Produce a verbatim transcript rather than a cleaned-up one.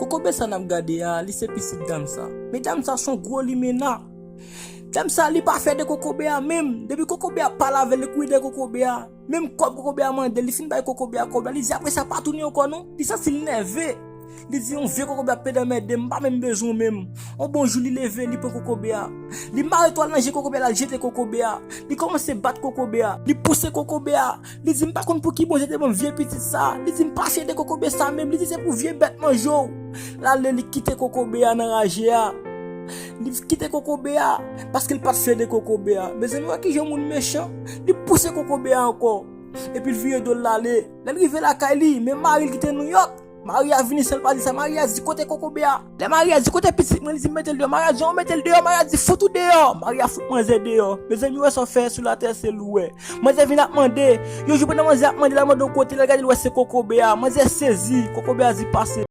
Kokobe sa n ap gade a, li se pitit dam sa. Men dam sa se yon gwo limena. Dam sa, li pa fyè de kokobe a menm. Depi kokobe a pale avè l, li kouri dèyè kokobe a. Menm kòb kokobe a mande, li fin bay kokobe a kòb la. Li di apre sa pa tounen ankò non. Li santi l nève. Li di yon vye kokobe ap pede anmède m, m pa menm bezwen w menm. Yon bon jou li leve, li pran kokobe a. Li mare twal nan je kokobe a, l al jete kokobe a. Li kòmanse bat kokobe a. Li pouse kokobe a. Li di m pa konn pou ki Bondye te ban m vye pitit sa. Li di m pa fyè de kokobe sa menm. Li di se pou vye bèt manje w. L ale, li kite kokobe a nan raje a. Li kite kokobe a paske l pa t fyè de kokobe a. Mezanmi, wè kijan moun mechan. Li pouse kokobe a ankò. Epi l vire do l l ale. Lè l rive lakay li, men mari l ki te Nouyòk. Mari a vini san l pa di sa. Mari a di kote kokobe a. Lè mari a di kote pitit mwen, li di mete l deyò. Mari a di an mete l deyò. Mari a di fout ou deyò. Mari a fout manzè deyò. Mezanmi, wè sa w fè sou latè se lou wè. Manzè vin ap mande. Yon jou pandan manzè ap mande, l al mande yon kote, lè l gade l wè se kokobe a. Manzè sezi. Kokobe a di pase.